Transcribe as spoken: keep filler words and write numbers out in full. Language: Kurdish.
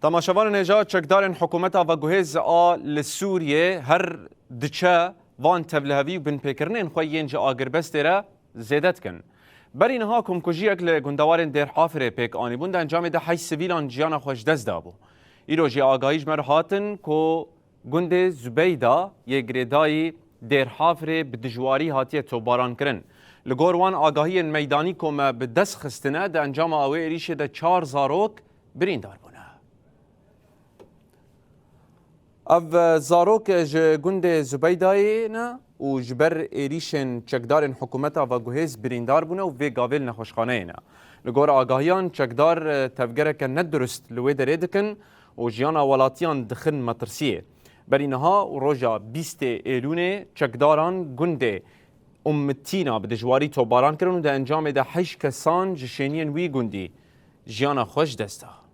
Temaşevanên hêja, çekdarên hikûmeta veguhêz a li Sûriyê her diçe van tevlihevî û binpêkirinên xwe yên ji agirbestê re zêde dikin. Berî niha komkujiyek li gundewarên Dêrhafirê pêk anîbûn, di encamê de heşt sivîlan jiyana xwe ji dest dabû. Îro jî agahî ji me re hatin ku gundê Zubeyda yê girêdayî Dêrhafirê bi dijwarî hatiye topbarankirin. Li gor wan agahiyên meydanî ku me bi dest xistine, di encama wê êrîşê de çar zarok birîndar bûne. Ev zarok ji gundê Zubeydayê ne û ji ber êrîşên çekdarên hikûmeta veguhêz birîndar bûne û vê gavê li nexweşxaneyê ne. Li gor agahiyan, çekdar tevgereke nedurist li wê derê dikin û jiyana welatiyan dixin metirsiyê. Berî niha û roja bîstê Êlûnê çekdaran gundê Ummitîna bi dijwarî topbaran kirin û di encamê de heşt kesan ji şêniyên wî gundî jiyana xwe ji dest da.